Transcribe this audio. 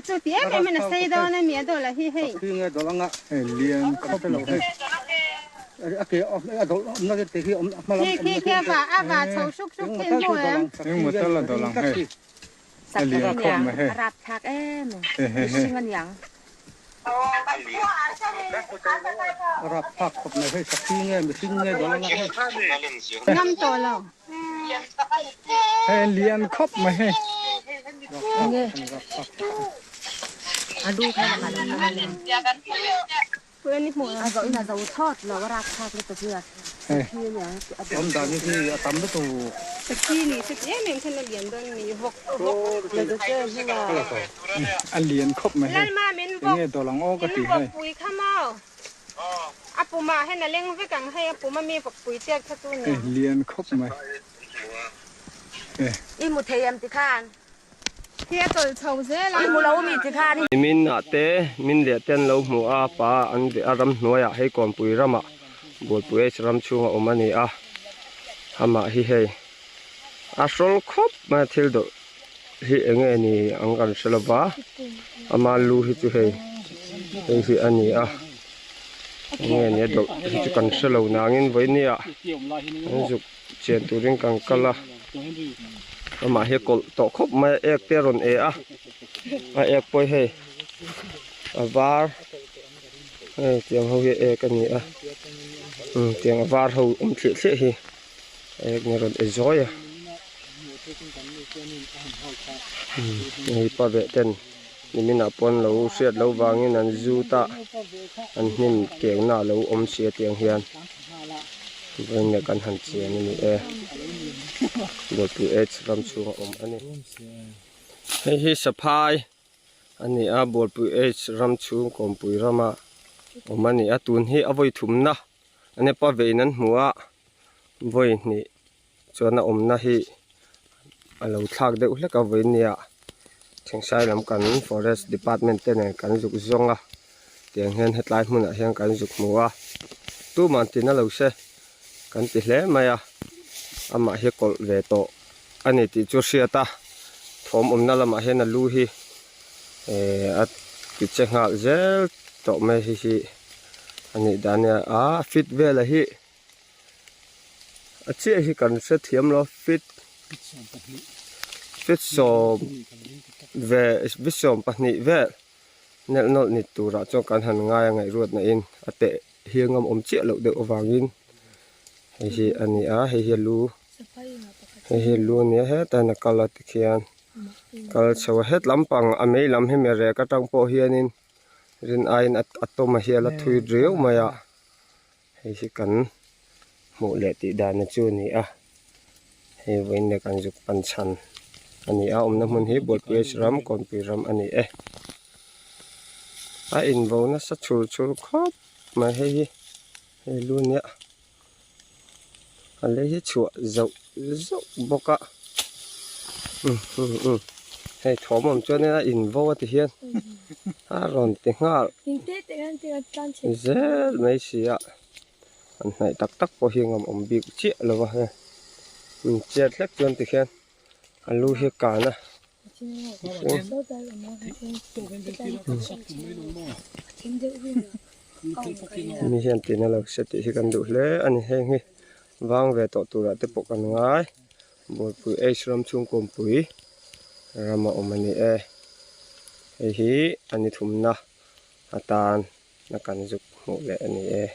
Chu ti em em in a sei dawn a mi a dawlh a hi hei. Lian khawp lo hei. Khi khi khi a va a va chho hruk hruk thin hmu em. Engmaw tal a dawlh ang hei. A lian khawp mai hei. A rapthlak em mihring a niang. Ngam tawh lo. Hei lian khawp mai hei. A lian khawp mai hei. Enge dawlh ang aw ka ti hei. A pumah hian a leng vek ang hei a pum ami vawkpui chiat kha chu nia. Lian khawp mai. I hmu thei em tikhan? Hi a tawlh chho zel a. I hmu lo mi tikhan? Min ah te min leh te an lo hmu a pa an veh a ramhnuaiah hei kawnpui ramah Bualpui H ram chhunga awm a ni a amah hi hei a hrawl khawp mai a thil dawh hi eng nge ni ang kan hre lova ama lu hi chu hei hei hi a ni a eng nge ni a dawlh hi chu kan hre lo nangin vawinia an zuk chian turin kan kal a amah hi a kawlh tawh khawp mai a ek te a rawn e a a ek pawh hi hei a var hei tiang ho hi a ek a ni a tiang a var ho awm thliah thliah hi. Ek ni rawn e zawi a hei pa veh ten nimin ah pawn lo hriat loh vangin an zut a an hnim keng na alo awm si a tiang hian vawiin leh kan han chian a ni e Dawtpui H ram chhung a awm a ni hei hi saphai a ni a Bualpui H ram chhung kawmpui rama awm a ni a tun hi a vawi thumna a ni pa vein an hmu a. Vawi hnih chuan a awmna hi a lo thlak deuh hlek a vawi nia Thingsai lam kan forest department te nen kan zuk zawng a tiang hian hetlai hmunah hian kan zuk hmu a tuman tina lo se kan ti hle mai a amah hi kawlh ve tawh a ni tih chu hriat a thawm awmna lamah hian a lu hi ehh a ti che nghal zel tawh mai hi hi a nih dan a nia a fit velah hi. A chiah hi kan hre thiam lo fit fit sawm ve fit 12 vel nelh nawlh ni turah chuan kan han ngai a ngaihruatna in a teh hiang a awm chiah loh deuh avangin hei hi a ni a hei hi a lu hei hi a lu a nia hetah hian a kal a tikhian kal chho a het lampang a mei lam hemi rek atang pawh hianin rin aiin a tawm a hial a thui riau mai a. Hei hi kan hmuh leh tih dan na chu a ni a hei vawiin leh kan zuk pan chhan a ni a awmna hmun hi Bualpui ram Kawnpui ram a ni e a invo nasa chhur chhur khawp mai hei hi hei lu nia a lei hi chhuah zauh zauh bawk a umm umm umm hei thawm awm chuan a invo a ti hian a rawn ti nghal zel mai si a an hnaih tak tak pawh hi ngam awm bik chiah lo va hei in chet hlek chuan ti khian a lu hi a kan a mi hian tina lo se tih hi kan duh hle a ni heng hi vang ve tawh turah te pawh kan ngai Bualpui H ram chhung kawmpui ram a awm a ni e hei hi a ni thumna atan na kan zuk hmuh leh a ni e.